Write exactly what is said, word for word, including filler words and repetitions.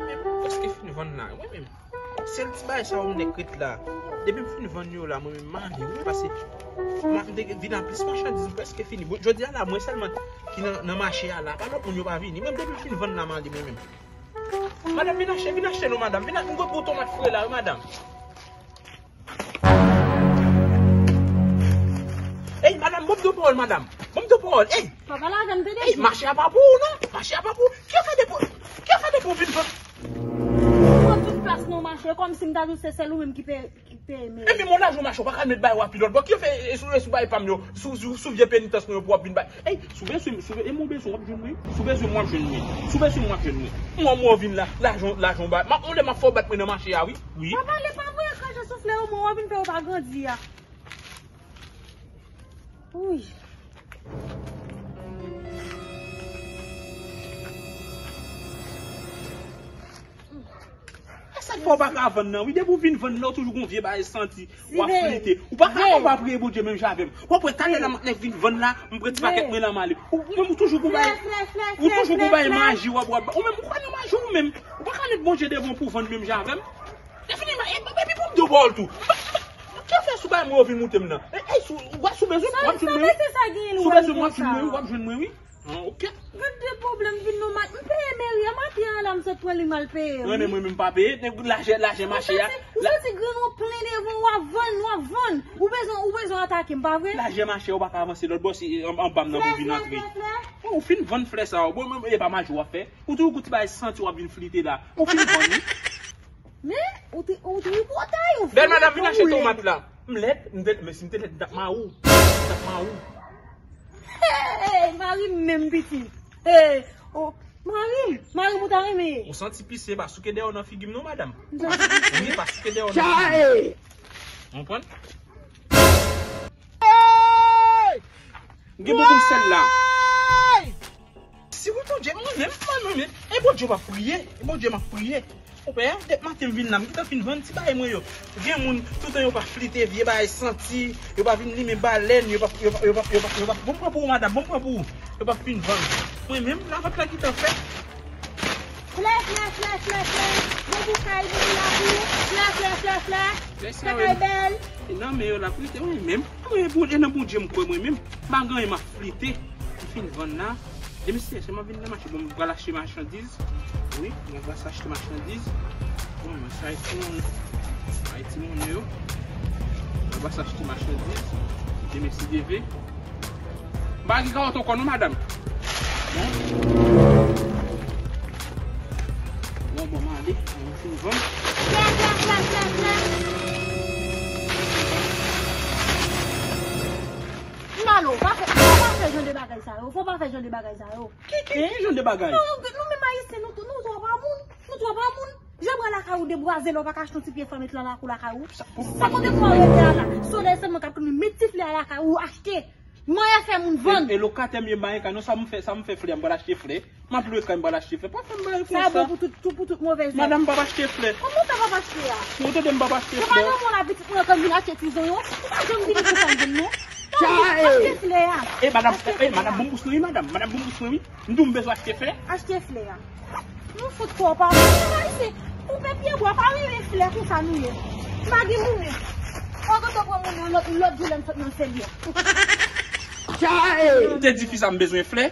Mwen menm, prèske fin vann la. Mwen menm, sèl ti bagay sa yo m nèk ret la. Depi m fin vann yo la, mwen menm, m ale, wi, pase m te vin a plis machandiz, m prèske fini. Bon, jodi a la, mwen sèlman ki nan, nan mache a la. Pa lòt moun yo pa vini. Mwen, depi m fin vann la, m ale, mwen menm. Madanm, vin achte, vin achte non, madanm. Vin achte, m gon gwo tomat fre la, wi, madanm. Ey, madanm, ban m de pawòl, madanm. Ban m de pawòl, ey. Papa, lage m tande. Ey, mache a pa pou ou, non. Mache a pa pou ou. Ki afè de pou, ki afè de pou vin vann? Ou pran tout plas nan mache, kòmsi m ta di w se sèl ou menm ki peye, ki peye meri. Epi mon lajan mache, ou pa ka met bay w a pi lòt bò. Ki afè, e sou, e sou bay pa m yo, sou, sou, sou vye penitans mwen yo pou w ap vin bay. Ey, si w bezwen, si w, e mwen bezwen, w ap jwenn mwen. Si w bezwen mwen, w ap jwenn mwen. Si w bezwen mwen, w ap jwenn mwen. Mwen, mwen vin la, lajan, lajan w bay. M ap, yon lè m ap fè w bat mwen nan mache a, wi. Wi. Pa pale pa vre, kran jan soufle yo, mwen, w ap vin fè yo pa grandi a. Wi. E sa k fè w pa ka vann nan, wi. Depi w vin vann nan, w toujou gon vye bagay santi. W ap flite. Ou pa ka, ou pa priye Bondye menm jan avè m. W ap wè talè la, m ap vin vann la, m pran ti pakèt mwen la, m ale. Ou, ou menm, ou toujou gon bagay, ou toujou gon bagay maji, w ap, w ap, ou menm, ou kwè nan maji, ou menm. Ou pa ka met Bondye devan w pou w vann menm jan avè m. Defini, e, e, epi pou m di w pawòl tou. Ki afè sou bay mwen yo vin moute m nan? E, e, sou, ou wè sou bezwen, w ap jwenn mwen, wi. Sou bezwen mwen, w ap jwenn mwen, wi, w ap jwenn mwen, wi. Ah, ok. Gad de pwoblèm vin nou mat. M peye meri a maten an la, m sot pran li m al peye, wi. Mwen menm, mwen menm pa peye. Nèg lajè, lajè mache a. Ou santi, ou santi grenn ou plen devan, w ap vann, w ap vann. Ou bezwen, ou bezwen atake m, pa vre? Lajè mache a, ou pa ka avanse lòt bò, se an, anba m nan pou vin antre. Flè, flè, flè, flè. Bon, ou fin vann flè sa yo. Bon, mwen, e pa maji w ap fè. Ou toujou gon ti bagay santi w ap vin flite la. Ou fin vann, wi. Men, ou te, ou te tripotay, ou bèl madanm, vin achte tomat la. M lèd, m te, men si m te lèd, m t ap mare w. M t ap mare w. Hey, mari m menm pitit. Hey, oh, mari m, mari m ou ta renmen ye. Ou santi pise pa souke dèyè w nan figi m non, madanm. Wi, pa souke dèyè w nan figi m. Ou konprann? M gen bonbon sèl la. Si wi, Bondye, mwen menm, mwen menm, e Bondye m ap priye, e Bondye m ap priye. Ou wè, dèp maten m vin la, m gentan fin vann ti bagay mwen yo. Gen moun, toutan yo pa flite vye bagay santi, yo pa vin limen balèn, yo pa, yo pa, yo pa, yo pa, yo pa, bon, m pran pou ou, madanm, bon, m pran pou ou. Yo pa fin vann. Mwen menm, lavant la gentan fèt. Flè, flè, flè, flè, flè. Bon pou kay, bon pou lapou. Flè, flè, flè, flè. Flè sa yo, kay bèl. E nan men yo la, pou rete mwen menm. Mwen, bon, e nan Bondye m kwè mwen menm. M pa gen anyen m ap flite. M fin vann la. Demen se, se m ap vin nan mache. Bon, m pral achte machandiz. Wi, mwen pral achte machandiz. Bon, mwen sa Ayiti moun. Ayiti moun yo. Mwen pral achte machandiz. Demen si Dye vle. M pa gen kawòt ankò non, madanm. Bon. Bon, bon, m ale. Mwen fin vann. Flè, flè, flè, flè, flè. Malo, pa fè, fò pa fè jan de bagay sa yo. Fò pa fè jan de bagay sa yo. Ki, ki, ki jan de bagay? Non, nou menm Ayisyen, nou, nou twa pa moun. Nou twa pa moun. Jan w pral lakay ou debwaze la, ou pa ka achte yon ti pye flè met lan lakou lakay ou. Sa, pou, sa kote flè w rete a la? Solèy sèlman k ap tounen, met ti flè a lakay ou, achte. Manyè fè moun vann. E, e lokatè m ye, m pa gen kay non, sa m fè, sa m fè flè, m pral achte flè. M ap lwe kay, m pral achte flè. Pa fè m bagay konsa. Sa bon pou tout, tout, pou tout movèz zèb. Madanm, m p ap achte flè. Kòman sa p ap achte a? Mwen tande m p ap achte flè. Se pa nan mwen la pitit mwen antann vin achte ti zonyon. Ou pa janm vini pou sa m vin non. Achte flè a. E, madanm, e, madanm, bon bous mwen wi, madanm. Madanm, bon bous mwen wi. M di w m bezwen achte flè. Achte flè a. Nou fout kò w pa ou. Ou pè pye bwa, pa renmen flè konsa nou ye. Magi mouri. Ou gentan pran moun nan lòt, lòt jou lè m sot nan sèvyèt. Te di fi sa m bezwen flè.